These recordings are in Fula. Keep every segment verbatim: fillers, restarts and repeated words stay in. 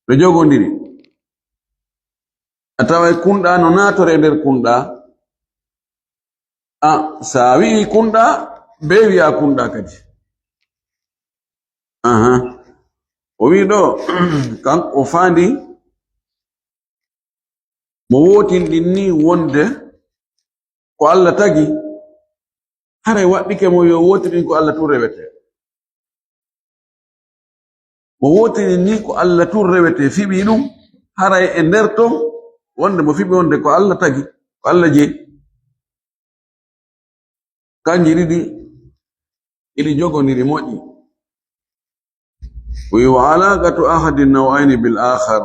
No jogondiri. A taway kunɗa no naatore e nder kunɗa. A, sa wi'i kunɗa, be wi'a kunɗa kadi. Aha. O wi'i ɗo, kan o faandi mo wootinɗin ni wonde ko Allah tagi, haray waɗɗike mo yo wootinɗin ko Allah tun rewete. Mo wootinɗin ni ko Allah tun rewete, fiɓi ɗum, haray e nder ton wonde mo fiɓi wonde ko Allah tagi, ko Allah jeyi. Kanji ɗiɗi iɗi jogondiri moƴƴi. Wi wa alaqatu ahadi naw'ayni bil akhar.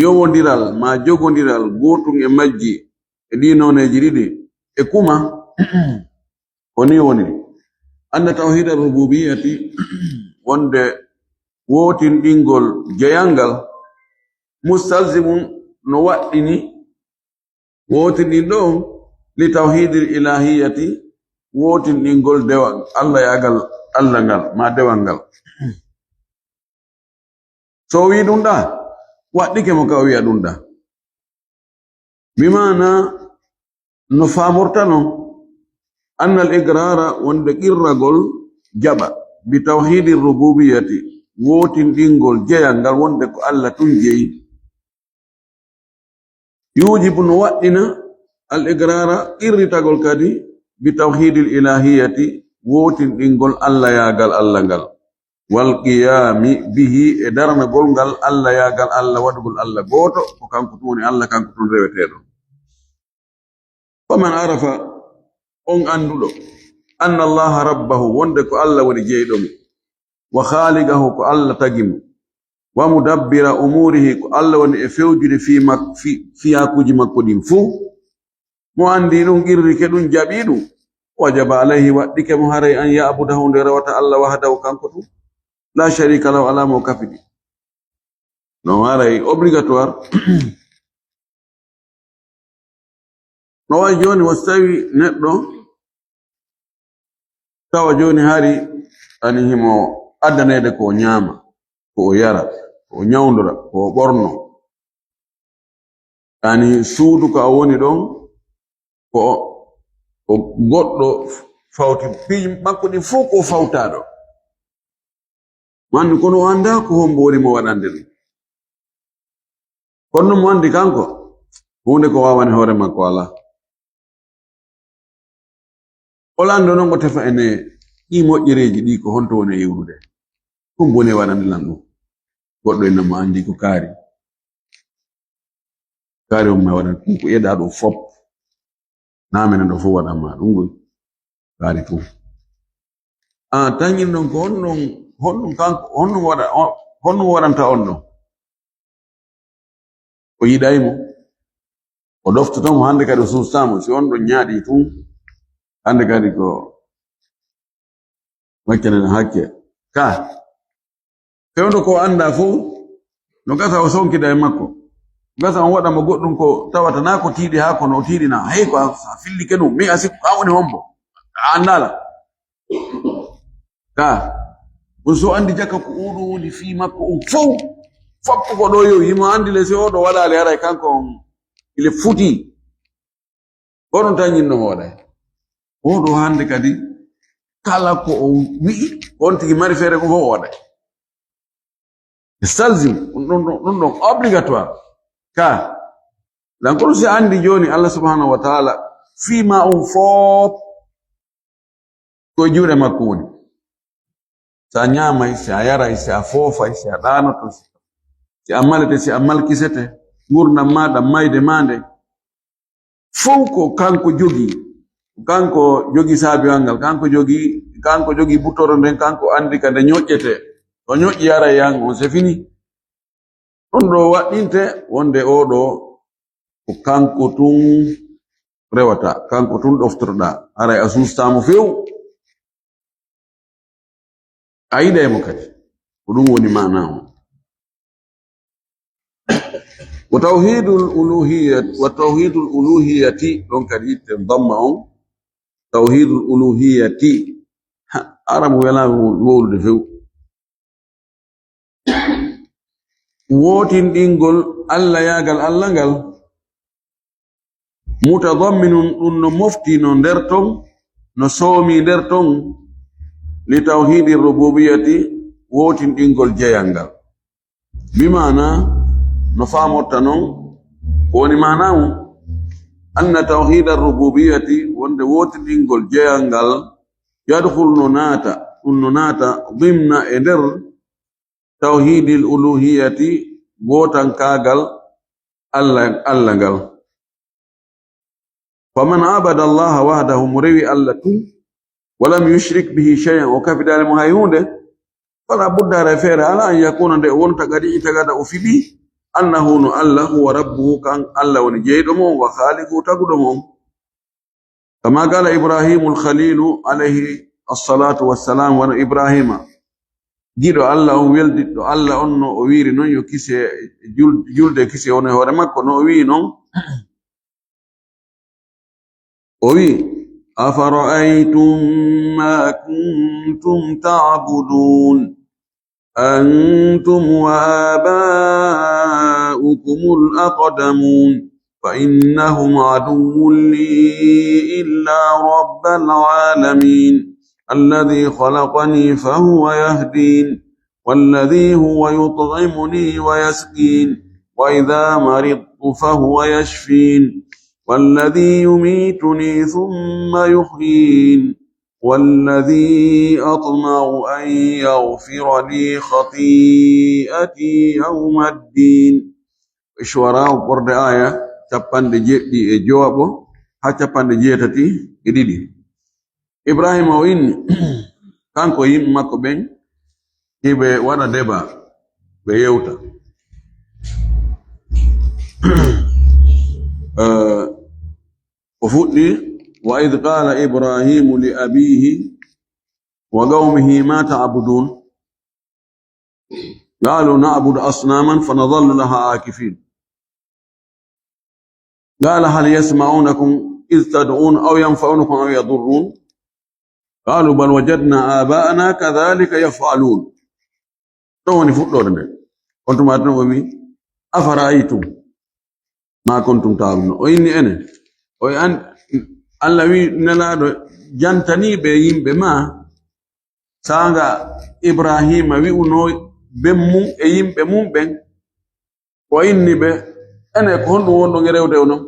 Yowondiral ma jogondiral gootun e majji e ɗi nooneeji ɗiɗi e kuma ko ni woni. Anna tawhida rububiyati, wonde wootinɗingol jeyal ngal, mustalzimun no waɗɗini wootinɗin ɗo on li tawhidil ilahiyati, wootinɗingol dewal Allah yaagal Allah ngal ma dewal ngal. So o wi'i ɗum ɗa, waɗɗike mo ka o wi'a ɗum ɗa. Bi maana no faamorta non, annal iqraara wonde qirragol jaɓa, bi tawhidi rububiyati, wootinɗingol jeyal ngal wonde ko Allah tun jeyi. Yujibu no waɗɗina al iqraara qirritagol kadi bi tawhidil ilahiyati, wootinɗingol Allah yaagal Allah ngal. Wal qiyaami bihi, e daranagol ngal Allah yaagal Allah, waɗugol Allah gooto, ko kanko tun woni Allah, kanko tun reweteeɗo. Faman arafa, on annduɗo, anna Allaha rabbahu, wonde ko Allah woni jeyɗo mo, wa khaliqahu, ko Allah tagi mo, wa mudabbira umurihi, ko Allah woni e fewjude fii mak-, fii, fiyakuuji makko ɗin fuu. Mo anndi ɗum, qirrike ɗum, jaɓi ɗum, wajaba alayhi, waɗɗike mo haray, an ya'budahu, nde rewata Allah, wahdahu, kanko tun, la sharika lahu, alaa mo kafidi. No haray obligatoire. No wayi jooni, wo si tawi neɗɗo tawa jooni hari ani himo addaneede ko o ñaama, ko o yara, ko o ñawndora, ko o ɓorno. Ani suudu ka o woni ɗon, ko, ko goɗɗo fawti, piiji makko ɗin fof ko fawtaaɗo. Mo anndi, kono o anndaa ko hombo woni mo waɗande ɗum. Kono mo anndi kanko, huunde ko waawani hoore makko alaa. O lanndo noon, o tefa ene ɗii moƴƴereeji ɗii, ko honto woni e iwrude. Ɗum boni e waɗande lan ɗum. Goɗɗo ene mo anndi ko kaari. Kaari on ma waɗan ɗum ko yeɗaa ɗum fop. Naamene ɗo fof waɗan ma ɗum goy. Kaari fof. A tañin noon ko honɗum, honɗum kanko, honɗum waɗa, o-, honɗum waɗanta on ɗon? O yiɗay mo. O ɗoftoto mo hannde kadi o suustaama. Si on ɗon ñaaɗi tun, hannde kadi ko waccanana hakke. Ka, fewndo ko o anndaa fof, no gasa o sonkida e makko. Gasa on waɗa mo goɗɗum ko tawata naa ko tiiɗi haa kono o tiiɗi naa. Hey, ko a, a fillike ɗum. Mi a sikku ka woni hombo. A anndaala. Ka, on so anndi jaka ko oɗo woni fii makko on fof. Foppu ko ɗo yo himo anndi le si oɗo waɗaali haray kanko on ile futi. Kono tan ñinno hoore. Oɗo hannde kadi kala ko o wi'i, on tigi mari feere ko fof o waɗay. Salzim, ɗum, ɗum, ɗum, ɗum ɗon obligatoire. Ka, lan kono si anndi jooni Allah subhanahu wa ta'ala fii ma on fof ko e juuɗe makko woni. Si a ñaamay, si a yaray, si a foofay, si a ɗaanoto, si a malete, si a malkisete, ngurndan maaɗa, mayde maa nde, fof ko kanko jogii. Kanko jogii saabiwal ngal, kanko jogii, kanko jogii butoro nden, kanko anndi ka nde ñoƴƴete. O ñoƴƴi yaray yan, on c'est fini. Ɗum ɗo waɗɗinte wonde oɗo ko kanko tun rewata, kanko tun ɗoftotoɗaa. Haray a suustaa mo few. A yiɗay mo kadi. Ko ɗum woni maanaa on. Wa tawhidul uluhiyyat-, wa tawhidul uluhiyyati, ɗon kadi itte damma on. Tawhidul uluhiyyati. Ha, Arabu welaa wowlude few. Wootinɗingol Alla yaagal Alla ngal, mutadamminun, ɗum no mofti no nder ton, no soomi nder ton, li tawhiidi rububiyati, wootinɗingol jeyal ngal. Bi maana, no faamorta non, ko woni maana mum, anna tawhiida rububiyati, wonde wootinɗingol jeyal ngal, yadkhul, no naata, ɗum no naata, dimna, e nder, tawhiidil uluhiyati, gootankaagal Alla, Alla ngal. Faman abada Allaha wahdahu, mo rewi Alla tun, walam yushrik bihi shay'an, o kafidaali mo hay huunde, fala budda, haray feere alaa, an yakuna, nde o wonta, qad i'taqada, o fiɓi, annahu, no Alla, huwa rabbuhu, kan Alla woni jeyɗo mo on, wa khaliquhu, taguɗo mo on. Kama qala Ibrahimul Khalilu alayhi assalatu wassalam, wano Ibrahima, giɗo Alla on, weldiɗɗo Alla on, no o wiiri non, yo kise, jul-, julde kise wona e hoore makko, no o wi'i non, o wi'i, "Afara'aytum ma kuntum ta'budun, antum wa aba'ukumul aqdamun, fa innahum aduwwun li illa rabbil alamin, alladhi khalaqani fa huwa yahdin, walladhi huwa yut'imuni wa yasqin, wa idha maridtu fa huwa yashfin, walladhi yumituni thumma yuhyin, walladhi atma'u an yaghfira li khati'ati yawmaddin." Shu'ara, ɓorde aya cappanɗe jeɗɗi e jowaɓo haa cappanɗe jeetati e ɗiɗi. Ibrahima o inni, kanko e yimɓe makko ɓen, hiɓe waɗa deba, ɓe yewta. Eh, o fuɗɗi, "Wa idh qala Ibrahimu li abihi wa qawmihi ma ta'budun? Qalu na'budu asnaman fa nadhallu laha akifin. Qala hal yasma'unakum idh tad'un aw yanfa'unakum aw yadurrun? Qalu bal wajadna aba'ana kadhalika yaf'alun." Ɗon woni fuɗɗoode nden. On tuma ɗon o wi, "Afara'aytum ma kuntum ta'budun." O inni enen. O wi an, Allah wi Nelaaɗo, jantanii ɓe yimɓe ma, saanga Ibraahiima wi'unoo ben mum e yimɓe mum ɓen. O inni ɓe, "Enen ko honɗum wonɗon e rewde o non?"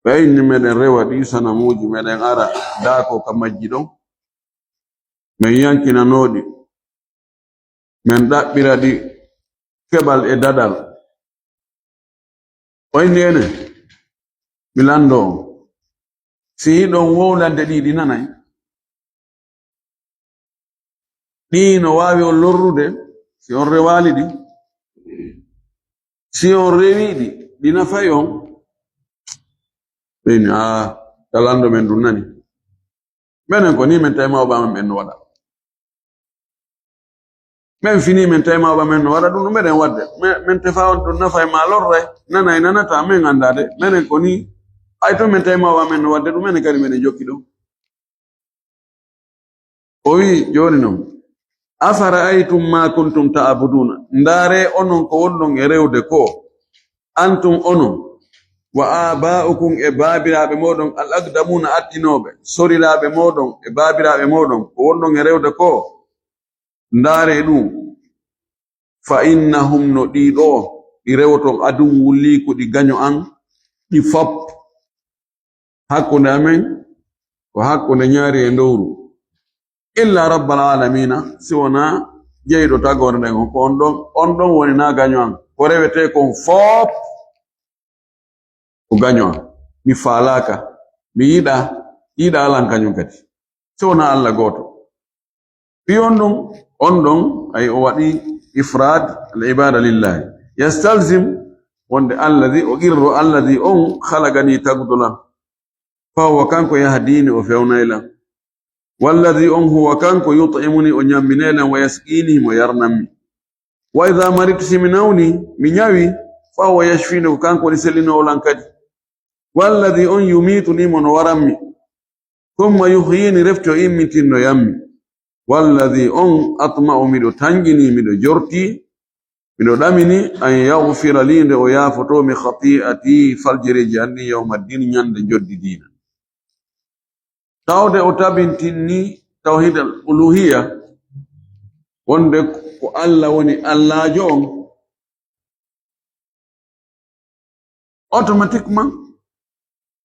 Ɓe inni, "Meɗen rewa ɗii sanamuuji, meɗen ara daako ka majji ɗon, men yankinanoo ɗi, men ɗaɓɓira ɗi keɓal e daɗal." O inni, "Enen, mi lanndoo on, si hiɗon wowlande ɗi, ɗi nanay? Ɗi no waawi on lorrude si on rewaali ɗi? Si on rewii ɗi, ɗi nafay on?" Ɓe inni, "Aa, ka lanndo men ɗum nani. Menen ko nii men tawi mawɓe amen ɓen no waɗa. Men finii men tawi mawɓe amen no waɗa ɗum, ɗum meɗen waɗde. Men, men tefa on ɗum nafay maa lorray, nanay nanataa, men anndaa de. Menen ko nii, hay to men tawi mawɓe amen no waɗde ɗum, menen kadi meɗen jokki ɗum." O wi'i, jooni non, "Afara'aytum ma kuntum ta'buduna, ndaaree onon ko wonɗon e rewde ko, antum onon, wa aba'ukum e baabiraaɓe mooɗon, al aqdamuna attinooɓe, soriraaɓe mooɗon e baabiraaɓe mooɗon, ko wonɗon e rewde ko, ndaaree ɗum, fa innahum, no ɗii ɗoo ɗi rewoton, aduwwun lii, ko ɗi gaño an, ɗi fop." Hakkunde amen ko hakkunde ñaari e lewru. Illa rabbal alamina, si wonaa jeyɗo tagoore nden on, ko on ɗon, on ɗon woni naa gaño an. Ko rewetee kon foop ko gaño an. Mi faalaaka, mi yiɗaa, yiɗaa lan kañum kadi. Si wonaa Allah gooto. Fii on ɗon, on ɗon, ay, o waɗi ifraad al ibada lillahi. Yastalzim wonde alladi, o qirro alladi on, khalaqani, taguɗo lan. Fa huwa, kanko, yahdini, o fewnay lan. Walladi on, huwa, kanko, yut'imuni, o ñamminay lan, wa yasqini, mo yarnammi. Wa idha maridtu, si mi nawni, mi ñawi, fa huwa yashfini, ko kanko woni sellinoowo lan kadi. Walladi on, yumituni, mo no warammi. Thumma yuhyini, refti o immintinno yammi. Walladhi on atma'u, miɗo tanƴini, miɗo jorti, miɗo ɗamini, an yaghfira li, nde o yaafotoo mi, khati'ati, faljereeji an ɗin, yawma ddin, ñande njoddi diina. Tawde o tabintinni tawhid al uluhiyya, wonde ko Allah woni Allaajo on, automatiquement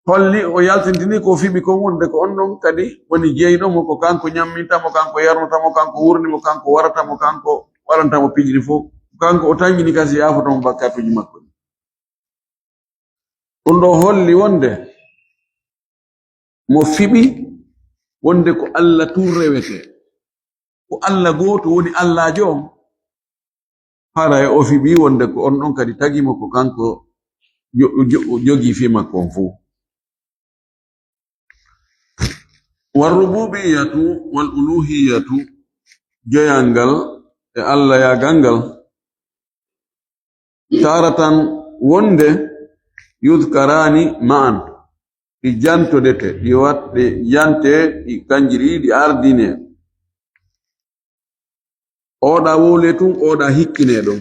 holli o yaltintini ko o fiɓi kon, wonde ko on ɗon kadi woni jeyɗo mo, ko kanko ñamminta mo, kanko yarnata mo, kanko wurni mo, kanko warata mo, kanko waɗanta mo piiji ɗi fof, ko kanko o tanƴini, kasi yaafoto mo bakkatuuji makko ɗi. Ɗum ɗo holli wonde mo fiɓi wonde ko Allah tun rewete, ko Allah gooto woni Allaajo on, haray o fiɓi wonde ko on ɗon kadi tagi mo, ko kanko jo-, jo-, jogii fii makko on fof. Warrububiyatu wal uluhiyatu, joyangal e Allah yaagal ngal, taratan wonde, yudkaraani ma'an, ɗi jantodete, ɗi wat-, ɗi jante, ɗi kanji ɗi, ɗi ardine. Oɗa wowle tun, oɗa hikkine ɗon.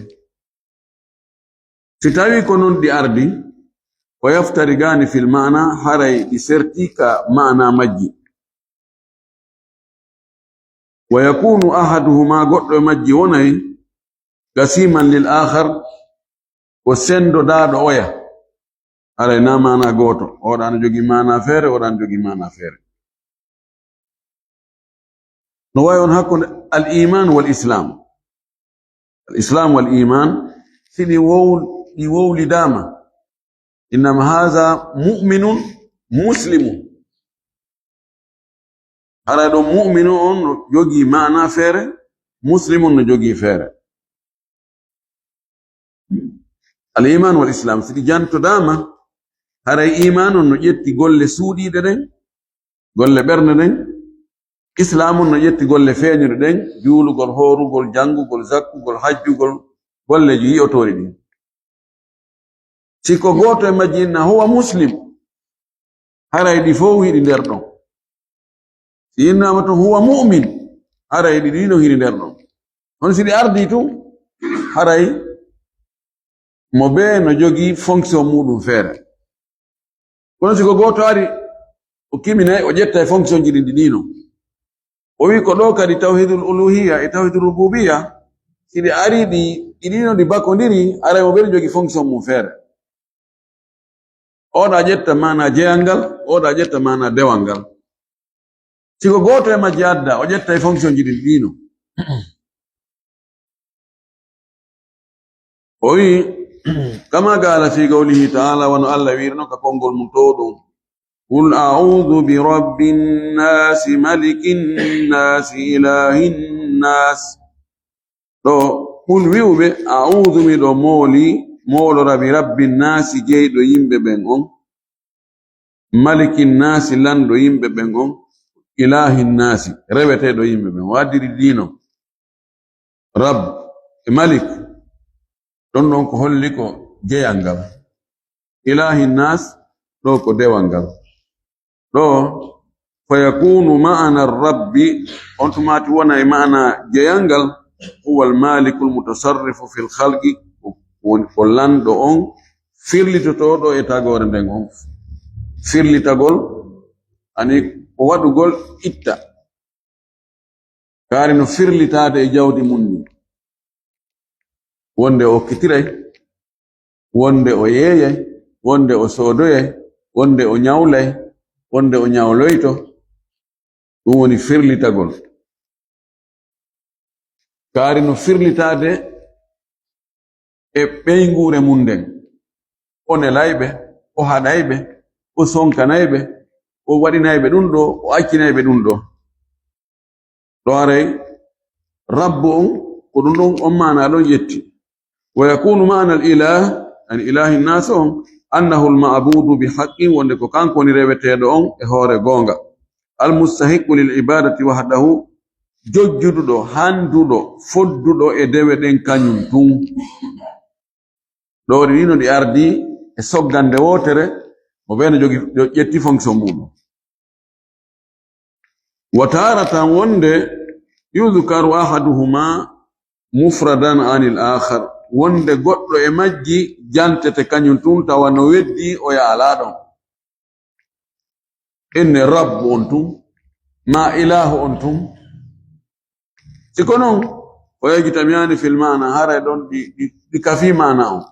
Si tawi ko non ɗi ardi, wa yaftarigaani fil maana, haray ɗi serti ka maana majji. Wa yakunu ahaduhuma, goɗɗo e majji wonay, gasiman lil akhar, ko sendodaaɗo oya. Haray na maana gooto, oɗa no jogii maana feere, oɗa no jogii maana feere. No wayi on hakkunde al iman wal islam. Al islam wal iman, si ɗi wow-, ɗi wowlidaama, innama haza mu'minun muslimun. Haray ɗon mu'minu on no jogii maana feere, muslimun no jogii feere. Al iman wal islam, si ɗi jantodaama, haray iman on no ƴetti golle suuɗiiɗe ɗen, golle ɓernde ɗen, islam on no ƴetti golle feeñuɗe ɗen, juulugol, hoorugol, janngugol, zakkugol, hajjugol, golleeji yi'otooɗi ɗin. Si ko gooto e majji inna huwa muslim, haray ɗi fow hiɗi nder ɗon. Si innaama tun huwa mu'min, haray ɗi ɗiɗi no hiɗi nder ɗon. Kono si ɗi ardii tun, haray mo bee no jogii fonction muuɗum feere. Kono si ko gooto ari, o kiminay, o ƴettay fonction ji ɗin ɗi ɗiɗi no. O wi'i ko ɗo kadi tawhidul uluhiyya e tawhidul rububiyya, si ɗi ari ɗi, ɗi ɗiɗi no ɗi bakondiri, haray mo bee no jogii fonction mum feere. Oɗa ƴetta maana jeyal ngal, oɗa ƴetta maana dewal ngal. Si ko gooto e majji adda, o ƴetta e fonction ji ɗin ɗiɗi no. O wi'i, kama qala fi qawlihi ta'ala, wano Allah wi'irno ka konngol mum towɗum. Qul a'udhu bi rabbin nas, malikin nas, ilahin nas. Ɗo, qul wi'u ɓe, a'udhu, miɗo mooli, moolora bi rabbin nas, jeyɗo yimɓe ɓen on, malikin nas, lanɗo yimɓe ɓen on, ilahin nas, reweteeɗo yimɓe ɓen. O addiri ɗiɗi no. Rabb e malik, ɗon ɗon ko holli ko jeyal ngal. Ilahin nas, ɗo ko dewal ngal. Ɗo, fa yakunu ma'ana rabbi, on tuma tun wona e maana jeyal ngal, huwa al malikul mutasarrifu fil khalqi, ko, ko lanɗo on firlitotooɗo e tagoore nden on. Firlitagol, ani ko waɗugol itta. Kaari no firlitaade e jawdi mum ndin. Wonde o okkitiray, wonde o yeeyay, wonde o soodoyay, wonde o ñawlay, wonde o ñawloyto. Ɗum woni firlitagol. Kaari no firlitaade e ɓeynguure mum nden. O nelay ɓe, o haɗay ɓe, o sonkanay ɓe, o waɗinay ɓe ɗum ɗo, o accinay ɓe ɗum ɗo. Ɗo haray rabbu on, ko ɗum ɗon on maana ɗon ƴetti. Wa yakunu maana al ilah, yani ilahi nas on, annahu al ma'budu bi haqqin, wonde ko kanko woni reweteeɗo on e hoore goonga. Al mustahiqqu lil ibadati wahdahu, jojjuduɗo, handuɗo, fodduɗo e dewe ɗen kañum tun. Ɗo ɗi no ɗi ardi e soggande wootere, mo ɓe no jogi, ƴetti fonction muɗum. Wa taratan wonde Yudkaru ahaduhuma mufradan anil akhar, wonde goɗɗo e majji jantete kañum tun, tawa no weddi oya alaa ɗon. Inne rabbu on tun, ma ilahu on tun. Si ko non, o yejjitamiyaani fil maana, haray ɗon ɗi, ɗi, ɗi kafii maana on.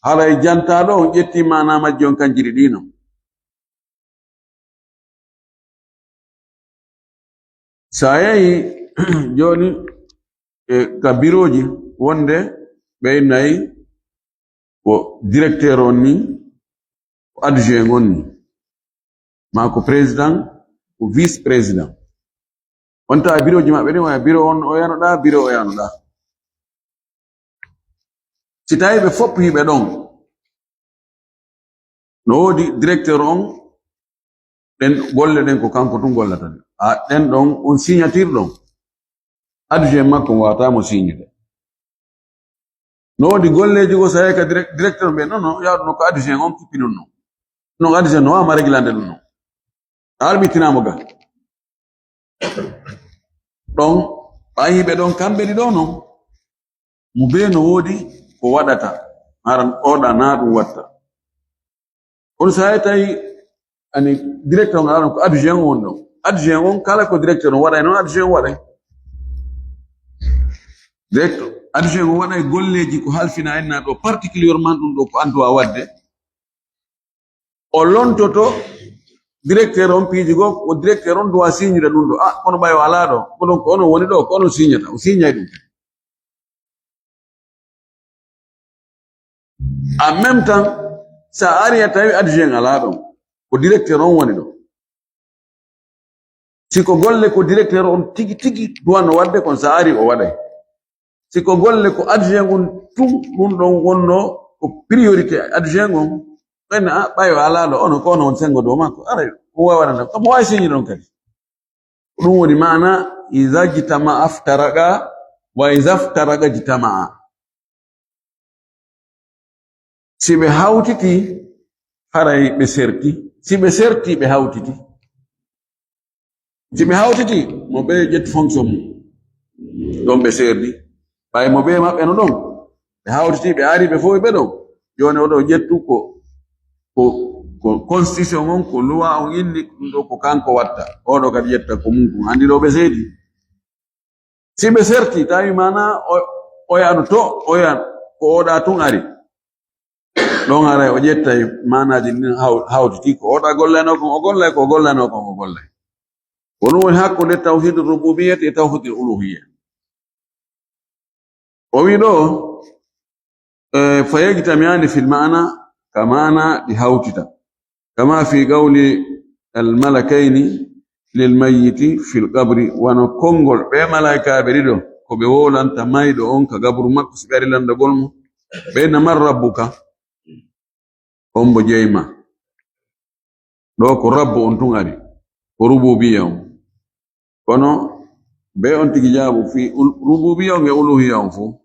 Haray jantaaɗo on ƴetti maana majji on kanji ɗiɗi non. Sa yehi jooni e ka birooji wonde ɓe nayi ko directeur on ni, ko adjoint on ni, ma ko président, ko vice président. On tawa birooji maɓɓe ɗin, oya biro on o yanoɗa, biro o yanoɗa. Si tawi ɓe fof hiɓe ɗon, no woodi directeur on, ɗen golle ɗen ko kanko tun gollata ɗe. A ɗen ɗon, on signature ɗon, adjoint makko wata mo signude. No woodi golleeji go, sa yehi ka direct-, directeur ɓe, non, non, yawɗo no ko adjoint on kippinun non. Non adjoint no wama réglande ɗum non. A arbitinamo ga. Ɗon, ɓay hiɓe ɗon kamɓe ɗiɗo non. Mo bee no woodi ko waɗata. Haran oɗa na ɗum watta. On sa tawi ani directeur on aran ko adjoint on ɗon. Adjoint on kala ko directeur on waɗay non adjoint on waɗay. Directeur, adjoint on waɗay golleeji ko halfina en na ɗo, particulièrement ɗum ɗo ko an duwa waɗde. O lontoto directeur on piiji goo, o directeur on duwa signude ɗum ɗo. Ah, kono ɓay o alaa ɗo, ko ɗon ko onon woni ɗo, ko onon signata, o signay ɗum. En même temps, sa ari a tawi adjoint alaa ɗon, ko directeur on woni ɗo. Si ko golle ko directeur on tigi tigi duwanno waɗde, kon sa ari o waɗay. Si ko golle ko adjoint on tun, ɗum ɗon wonno ko priorité adjoint on, ɓen a ɓayo alaa ɗo, ono ko ono on sengo dow makko, aray, o wawa waɗande, ko mo wawi signude ɗon kadi. Ko ɗum woni maana, iza jtama'a iftaraqa, wa iza iftaraqa jtama'a. Si ɓe hawtiti, haray ɓe serti. Si ɓe serti, ɓe hawtiti. Si ɓe hawtiti, mo ɓe ƴetti fonction mum, ɗon ɓe serdi. Ɓay mo ɓe maɓɓe no ɗon, ɓe hawtiti, ɓe ari, ɓe fof ɓe ɗon. Jooni oɗo ƴettu ko, ko, ko constitution on, ko loi on inni, ɗum ɗo ko kanko watta. Oɗo kadi ƴetta ko mum ɗum. Andi ɗo ɓe seedi. Si ɓe serti, tawi mana o, oya no to, oya ko oɗa tun ari. Ɗon aray o ƴettay maanaaji ɗin haw-, hawtiti ko oɗa gollayno kon, o gollay ko o gollayno kon, o gollay. Ko ɗum woni hakkunde tawhidu rububiyyati e tawhidu uluhiyya. O wi ɗo, eh, fa yajtami'ani fil ma'ana, ka maana ɗi hawtita. Kama fi qawli al malakayni lil mayyiti fil qabri, wano konngol ɓe malaykaaɓe ɗiɗo ko ɓe wolanta mayɗo on ka gaburu makko, si ɓe ari landagol mo, ɓe na man rabbuka, on mbo jeyma. Ɗo ko rabbu on tun ari, ko rububiyya on. Kono be on tigi jaabu fi ul-, rububiyya on e uluhiyya on fu.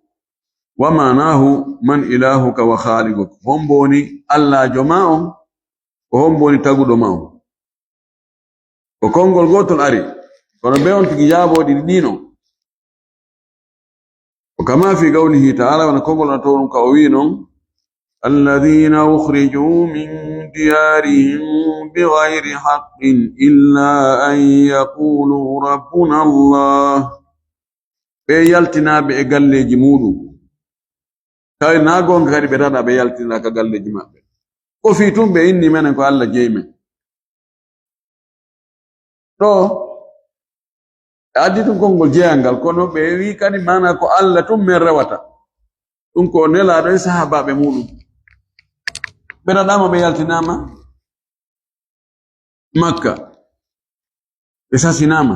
Wa ma'anahu man ilahuka wa khaliquka. Hombo woni Allaajo ma on? Ko hombo woni taguɗo ma on? Ko konngol gootol ari. Kono be on tigi jaabo ɗiɗi ɗi non. Wa kama fi qawlihi ta'ala, wona konngol na to ɗum ka o wi non. Alladhina ukhriju min diyarihim bighayri haqqin illa an yaqulu rabbuna Allah. Ɓe yaltinaaɓe e galleeji muuɗum. Tawi naa goonga kadi ɓe raɗa ɓe yaltinaa ka galleeji maɓɓe. Ko fii tun ɓe inni menen ko Alla jeyi men. Ɗo, ɓe addi tun konngol jeyal ngal, kono ɓe wi kadi maana ko Alla tun men rewata. Ɗum ko nelaaɗo e sahaabaaɓe muuɗum. Ɓe raɗaama ɓe yaltinaama Makka. Ɓe sasinaama.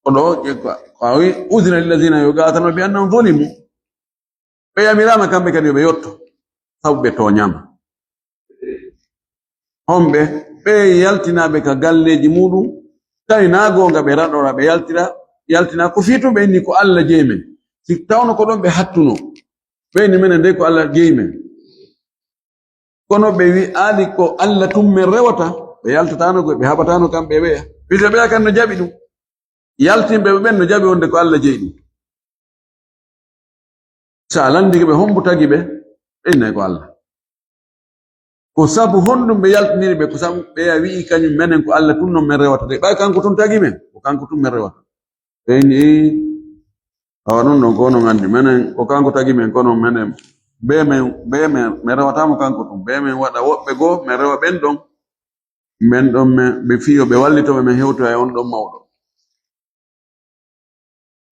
O ɗo, ko, ko a wi, udhina lilladhina yuqataluna bi annahum zulimu. Ɓe yamiraama kamɓe kadi yo ɓe yotto, sabu ɓe tooñaama. Homɓe, ɓe yaltinaaɓe ka galleeji muuɗum, tawi naa goonga ɓe raɗora, ɓe yaltira, yaltina ko fii tun ɓe inni ko Alla jeyi men. Si tawno ko ɗon ɓe hattuno, ɓe inni menen dey ko Alla jeyi men. Kono ɓe wi aali ko Alla tun men rewata, ɓe yaltataano koy, ɓe haɓataano kamɓe e ɓeya. Fii so ɓeya kan no jaɓi ɗum. Yaltinɓe ɓe ɓen no jaɓi wonde ko Alla jeyi ɗum. So a lanndike ɓe hombo tagi ɓe, ɓe innay ko Alla. Ko sabu honɗum ɓe yaltiniri ɓe? Ko sabu ɓe a wi'i kañum menen ko Alla tun non men rewata de. Ɓay kanko tun tagi men, ko kanko tun men rewata. Ɓe inni, "Ii, awa ɗum ɗon ko onon anndi, menen ko kanko tagi men, kono menen, be men, be men, men rewataamo kanko tun. Be men waɗa woɓɓe goo, men rewa ɓen ɗon. Men ɗon, men, ɓe fiyo, ɓe wallito ɓe, men hewtoya e on ɗon mawɗo."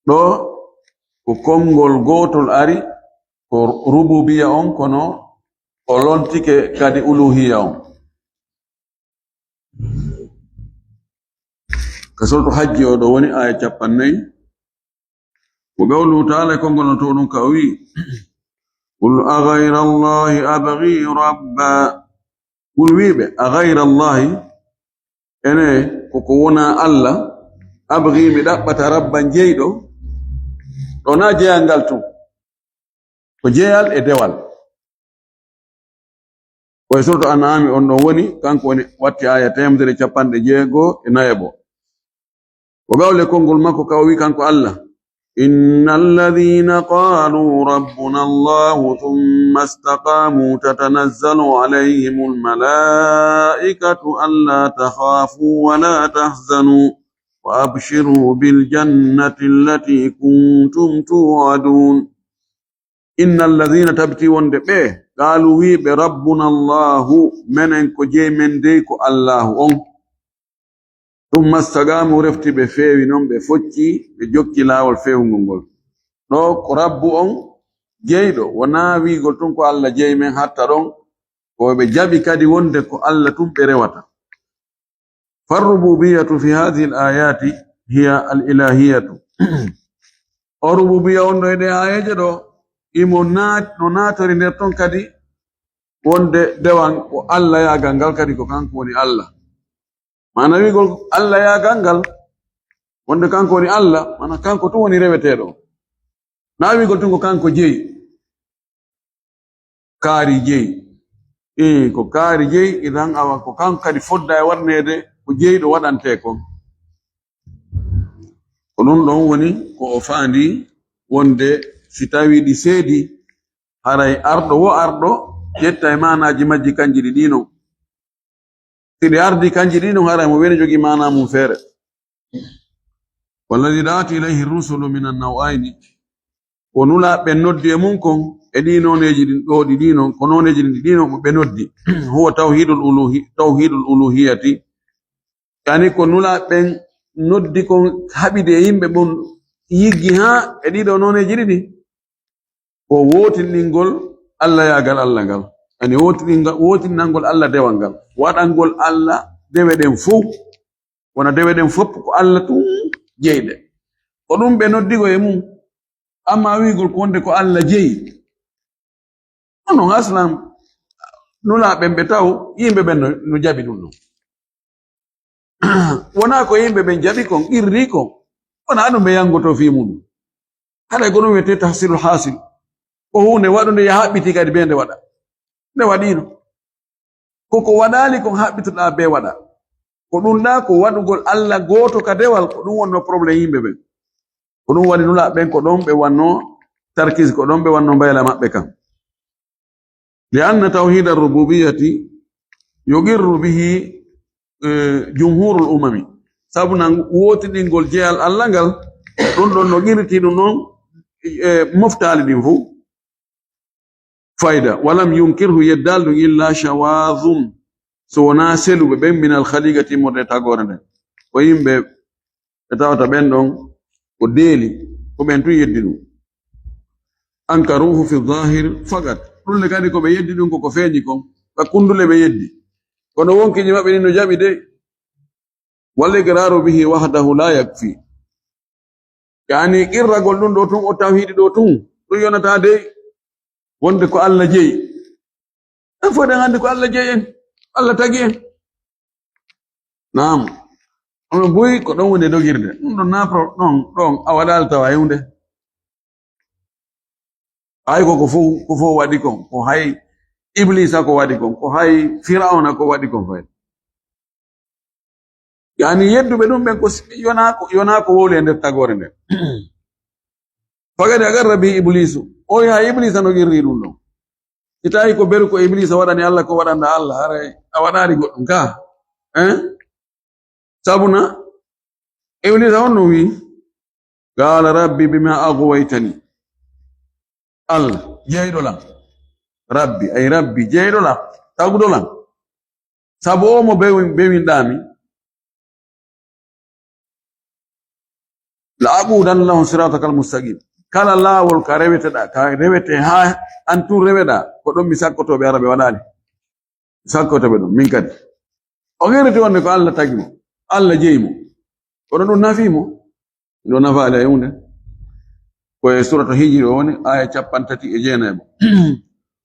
Ɗo ko konngol gootol ari, ko rububiya on, kono o lontike kadi uluhiya on. Ka suratu Hajji o ɗo woni aya cappannayi. Wa qawluhu ta'ala, e konngol no to ɗum ka o wi, "Qul a ghayra Allahi abghi rabba." Qul wiɓe, "A ghayra Allahi, ene ko ko wona Alla, abghi mi ɗaɓɓata rabban jeyɗo." Ɗo na jeyal ngal tun. Ko jeyal e dewal. Ko e suratu An'ami on ɗon woni, kanko woni watti aya teemedere e capanɗe jeego e nayaɓo. Ko gawle konngol makko ka o wi kanko Alla, "Inna alladhina qalu rabbuna Allahu thumma istaqamu tatanazzalu alayhimul malaikatu alla takhafu wa la tahzanu wa abshiru bil jannati allati kuntum tu'adun." Inna alladhina, tabiti wonde ɓe, qaalu, wiiɓe, "Rabbuna Allahu, menen ko jeyi men dey ko Allahu on." Thumma istaqamu, refti ɓe feewi non, ɓe focci, ɓe jokki laawol feewngol ngol. Ɗo ko Rabbu on, jeyɗo, wonaa wiigol tun ko Alla jeyi men hatta ɗon, ko ɓe jaɓi kadi wonde ko Alla tun ɓe rewata. Farrububiyatu fi hadhihi al-ayati hiya al-ilahiyatu. O rububiya on ɗo e ɗe aayeeje ɗo, imo naat-, no naatori nder ton kadi wonde dewan ko Alla yaagal ngal kadi ko kanko woni Alla. Maana wiigol Alla yaagal ngal, wonde kanko woni Alla, maana kanko tun woni reweteeɗo. Na wiigol tun ko kanko jeyi. Kaari jeyi. Ii, ko kaari jeyi, idan awa ko kanko kadi fodda e waɗneede ko jeyɗo waɗantee kon. Ko ɗun ɗon woni ko o faandi wonde si tawii ɗi seedi, haray arɗo wo arɗo ƴetta e maanaaji majji kanji ɗiɗi non. Si ɗi ardii kanji ɗiɗi non, haray mo woni jogii maanaa mum feere. Walladhi da'at ilayhi rusulu min an-naw'ayni. Ko nulaaɓe ɓen noddi e mum kon, e ɗii nooneeji ɗin ɗoo ɗiɗi non, ko nooneeji ɗin ɗiɗi non ɓe noddi. Huwa tawhidul uluhi-, tawhidul uluhiyati. Yani ko nulaaɓe ɓen noddi kon, haɓide e yimɓe ɓen yiggi haa e ɗii ɗoo nooneeji ɗiɗi. Ko wootinɗingol Alla yaagal Alla ngal. Yani wootinɗinga-, wootinɗinangol Alla dewal ngal. Waɗangol Alla dewe ɗen fow. Wona dewe ɗen fow ko Alla tun jeyɗe. Ko ɗun ɓe noddigo e mum. Amma wiigol ko wonde ko Alla jeyi. Ɗun non aslan nulaaɓe ɓen ɓe taw yimɓe ɓen no, no jaɓi ɗun non. Wonaa ko yimɓe ɓen jaɓi kon, qirri kon. Wonaa ɗun ɓe yangoto fii muɗum. Haɗa ko ɗun wi'etee tahsilul hasil. Ko huunde waɗunde ya haɓɓiti kadi bee nde waɗa. Nde waɗiino. Ko ko waɗaali kon haɓɓitoɗaa bee waɗa. Ko ɗun ɗaa ko waɗugol Alla gooto ka dewal, ko ɗun wonnoo problème yimɓe ɓen. Ko ɗun waɗi nulaaɓe ɓen ko ɗon ɓe wannoo tarkis, ko ɗon ɓe wannoo mbayla maɓɓe kan. Li anna tawhida rububiyati yuqirru bihi, eh, jumhurul umami. Sabu nan wootinɗingol jeyal Alla ngal, ɗun ɗon no qirritii ɗun ɗon, eh, moftaali ɗin fow. Fayda. Walam yunkirhu, yeddaali ɗun illa shawadhun, so wonaa seluɓe ɓen minal khaliqati, immorde e tagoore nden. Ko yimɓe ɓe tawata ɓen ɗon ko deeli, ko ɓen tun yeddi ɗun. Ankaruhu fi zahir faqat. Ɗun le kadi ko ɓe yeddi ɗun ko ko feeñi kon. Ka kundule ɓe yeddi. Kono wonkiiji maɓɓe ɗin no jaɓi de. Wal iqraru bihi wahdahu la yakfi. Yani qirragol ɗun ɗoo tun, o tawhiidi ɗoo tun, ɗun yonataa de wonde ko Alla jeyi. En fow eɗen anndi ko Alla jeyi en, Alla tagi en. Naam. Onon buy ko ɗon woni dogirde. Ɗun ɗon na pro-, ɗon, ɗon a waɗaali tawa e huunde. Hay ko, ko fow, ko fow waɗi kon. Ko hay Iblisa ko waɗi kon. Ko hay Firawna ko waɗi kon fay. Yani yedduɓe ɗum ɓen ko si-, yonaa ko, yonaa ko wowli e nder tagoore nden. Faqad agarra bi Iblisu. O wi haa Iblisa no qirri ɗum ɗon. Si tawi ko beru ko Iblisa waɗani Allah ko waɗanda Allah, haray a waɗaali goɗɗum ka. Hein? Sabuna Iblisa on no wi, qala rabbi bima aghwaytani. Allah, jeyɗo lan. Rabbi, ay rabbi, jeyɗo lan, taguɗo lan. Sabu o mo bewin-, bewinɗaa mi. La aqudanna lahum siratakal mustaqim. Kala laawol ka reweteɗaa, ka rewete haa an tun reweɗaa, ko ɗon mi sakkoto ɓe ara ɓe waɗaali. Mi sakkoto ɓe ɗum, min kadi. O qirriti wonde ko Allah tagi mo, Allah jeyi mo. Kono ɗum nafi mo? Ɗum nafaali hay huunde. Ko e suratu Hijri o woni, aya capanɗe tati e jeenayi mo.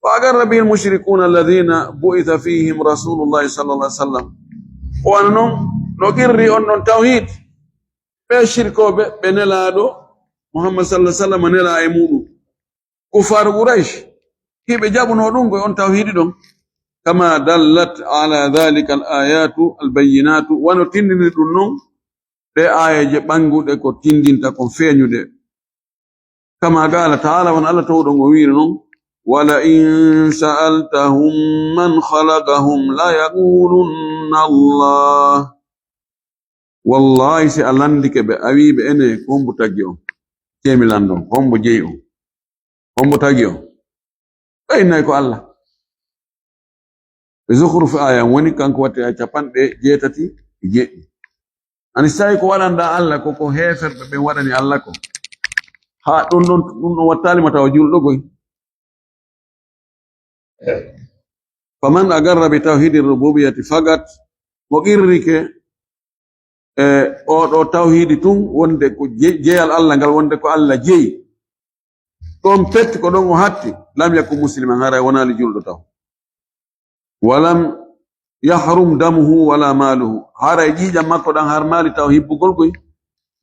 Wa agarra bihi al-mushrikuna alladhina bu'itha fihim Rasulullahi sallallahu alaihi wasallam. O wano non, no qirri on non tawhid. Ɓe shirkooɓe, ɓe nelaaɗo Muhammad sallallahu alaihi wasallam nelaa e muɗum. Kuffaaru Quraysh, hiɓe jaɓuno ɗum ko on tawhidi ɗon. Kama dallat ala dhalika al-ayatu al-bayyinatu, wano tindini ɗum non, ɗe aayeeje ɓannguɗe ko tindinta kon feeñuɗe. Kama qala ta'ala, wano Allah towɗo ngo wiiri non, "Wala in sa'altahum man khalaqahum la yaqulunna Allah." Wallahi, si a landike ɓe, a wii ɓe, "Ene, ko hombo tagi on? Temi landon, hombo jeyi on? Hombo tagi on?" Ɓe innay ko Allah. Ɓe Zukhruf aya woni, kanko watti aya capanɗe jeetati e jeɗɗi. Ani si tawi ko waɗanɗa Allah ko, ko heeferɓe ɓen waɗani Allah ko. Haa ɗum ɗon, ɗum ɗon wattaali mo tawa julɗo goy. Faman agarra bi tawhidi rububiyati fakat, mo qirrike e oɗo tawhidi tun, wonde ko je-, jeyal Allah ngal, wonde ko Allah jeyi. Ɗon pet ko ɗon o hatti, lam yakun musliman, haray wonaali julɗo taw. Walam yahrum damuhu wala maluhu, haray ƴiiƴam makko ɗan harmaali taw hibbugol koy,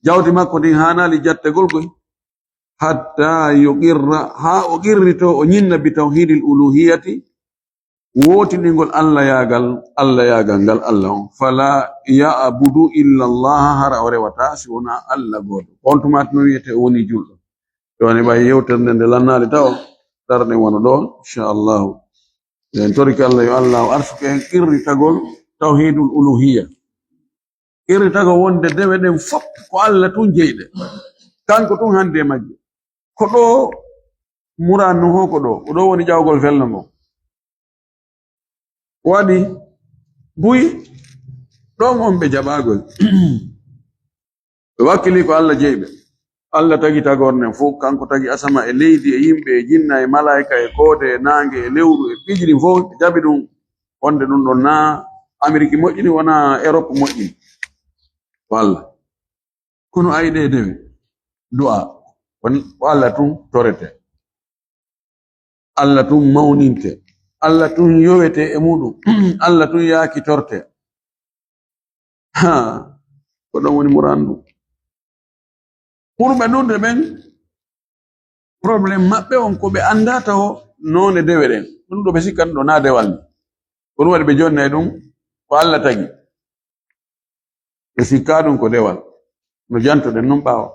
jawdi makko ndin haanaali jattegol koy. Hatta yuqirra, haa o qirrito, o ñinna bi tawhidil uluhiyati, wootiningol Allah yaagal, Allah yaagal ngal Allah on. Fala ya'budu illa Allah, hara o rewata si wona Allah gooto. On tuma no wiyete o woni julɗo. Ɗo ne ɓay yewtere nde nde lannaali taw, darɗen wano ɗo, inchallahu. En torike Allah yo Allah o arsuke en qirritagol tawhidul uluhiyya. Qirritagol wonde dewe ɗen fop ko Allah tun jeyɗe. Kanko tun hande e majje. Ko ɗo Muraan no hoo ko ɗo, ko ɗo woni ƴawgol fello ngo. Waɗi buy ɗon on ɓe jaɓaagol. Ɓe wakkili ko Allah jeyi ɓe. Allah tagi tagorde nden fof, kanko tagi asama e leydi e yimɓe e jinna e malaayka e koode e naange e lewru e piiji ɗin fof, ɓe jaɓi ɗum wonde ɗum ɗon na Ameriki moƴƴini, wona Erop moƴƴini. Ko Allah. Kono ay ɗe dewe, du'a, ko, ko Allah tun torete. Allah tun mawninte. Allah tun yowete e muɗum. Allah tun yaakitorte. Ha, ko ɗon woni murandu. Ɓurɓe ɗuuɗude ɓen, problème maɓɓe on ko ɓe anndaa taho noone dewe ɗen. Ɗum ɗo ɓe sikkan ɗo na dewal ni. Ko ɗum waɗi ɓe jonnay ɗum ko Allah tagi. Ɓe sikkaa ɗum ko dewal. No jantoɗen nun ɓaawo.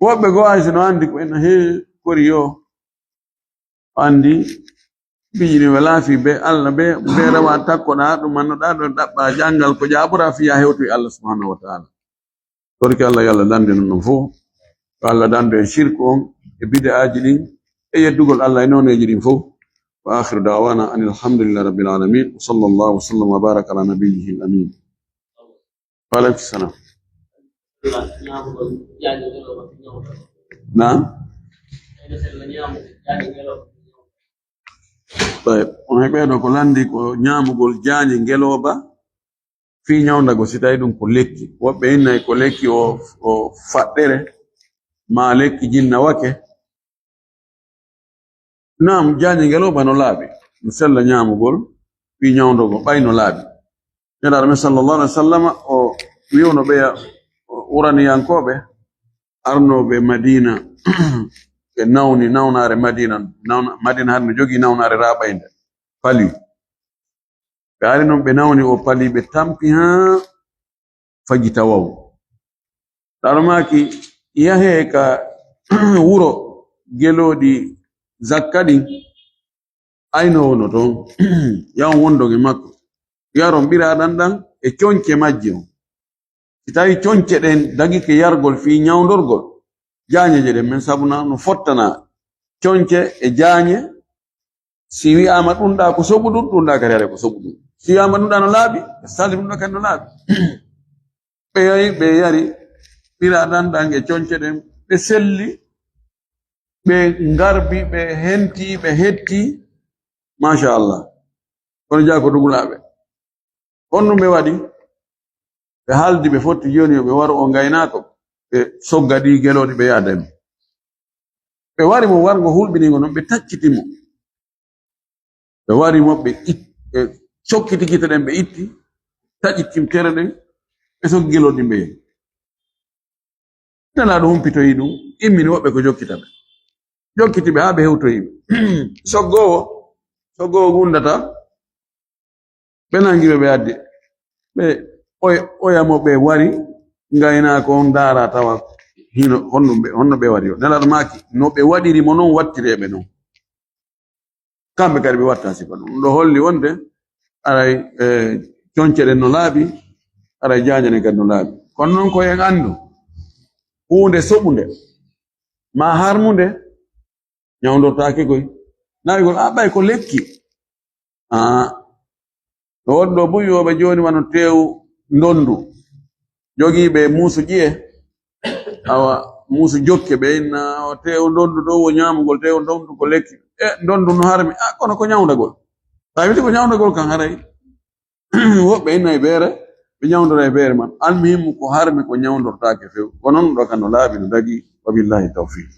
Woɓɓe goo hay si no anndi ko en hee kori yo. Anndi, piiji ɗin welaa fii be Allah, be, be rewa takkoɗaa, ɗum annoɗaa ɗo ɗaɓɓa janngal ko jaaboraa fiya hewtoy Allah subhanahu wa ta'ala. Torki Allah yo Allah dandu en ɗum fof. Yo Allah dandu en shirku on, e bid'aaji ɗin, e yeddugol Allah e nooneeji ɗin fof. Wa akhiru da'wana anil hamdulillahi rabbil alamin. Wa sallallahu wa sallam wa baraka ala nabiyyihi al amin. Wa alaikum salam. Naam. Tayyib. On heɓe ɗo ko landi ko ñaamugol jaañe ngelooba fii ñawndago, si tawi ɗum ko lekki. Woɓɓe innay ko lekki o, o faɗɗere, maa lekki jinna wake. Naam, jaañe ngelooba no laaɓi, no sella ñaamugol, fii ñawndogol, ɓay no laaɓi. Nelaaɗo men sallallahu alaihi wa sallam, o wi'uno ɓeya, o wuraniyankooɓe arnooɓe Madina, ɓe nawni nawnaare Madina, nawna-, Madina hade no jogii nawnaare raaɓaynde, pali. Ɓe ari non, ɓe nawni o pali, ɓe tampi haa faji tawaw. Ɗaɗo maaki, yahee ka wuro gelooɗi zakka ɗin, aynoowo no toon, yahon wondon e makko, yaron ɓiraaɗan ɗan e conce majje on. Si tawi conce ɗen dagike yargol fii ñawndorgol, jaañeeje ɗen men sabuna no fottana conce e jaañe. Si wi'aama ɗun ɗaa ko soɓuɗun, ɗun ɗaa kadi haray ko soɓuɗun. Si wi'aama ɗun ɗaa no laaɓi, salli ɗun ɗaa kadi no laaɓi. Ɓe yahi, ɓe yari ɓiraaɗan ɗan e conce ɗen, ɓe selli, ɓe ngarbi, ɓe henti, ɓe hetti. Machallah. Kono jaa ko dugulaaɓe. Honɗun ɓe waɗi? Ɓe haaldi ɓe fotti jooni yo ɓe waru o ngaynaako. Ɓe sogga ɗii gelooɗi ɓe yaada e mun. Ɓe wari mo warngo hulɓiniingo non, ɓe tacciti mo. Ɓe wari mo, ɓe it-, ɓe cokkiti gite ɗen, ɓe itti, taƴi tim tere ɗen, ɓe soggi gelooɗi ɓe yehi. Nelaaɗo humpitoyi ɗun, immini woɓɓe ko jokkita ɓe. Jokkiti ɓe haa ɓe hewtoyi ɓe. Soggoowo, soggoowo gundata, ɓe nangi ɓe, ɓe addi. Ɓe oy-, oya mo ɓe wari, ngaynaako on ndaara tawa hino honno ɓe, honno ɓe wari o. Nelaaɗo maaki, no ɓe waɗiri mo non, wattire ɓe non. Kamɓe kadi ɓe watta sifa ɗum. Ɗum ɗo holli wonde aray, eh, conce ɗen no laaɓi, aray jaañe ɗen kadi no laaɓi. Kono noon ko en anndu, huunde soɓunde, maa harmunde, ñawndortaake koy. Nawi gol, a ɓay ko lekki. Ah, no woɗɗo buy yooɓe jooni wano teewu ndonndu. Jogiiɓe muusu ƴiye, awa, muusu jokke, ɓe inna, o teewu ndonndu ɗo wo ñaamugol, teewu ndonndu ko lekki. E, ndonndu no harmi. Ah, kono ko ñawndagol. Tawi ko ñawndagol kan haray. Woɓɓe inna e beere, ɓe ñawndora e beere man. Almuhimmu ko harmi ko ñawndortaake few. Ko noon ɗo kan no laaɓi no dagi. Wa billahi tawfiq.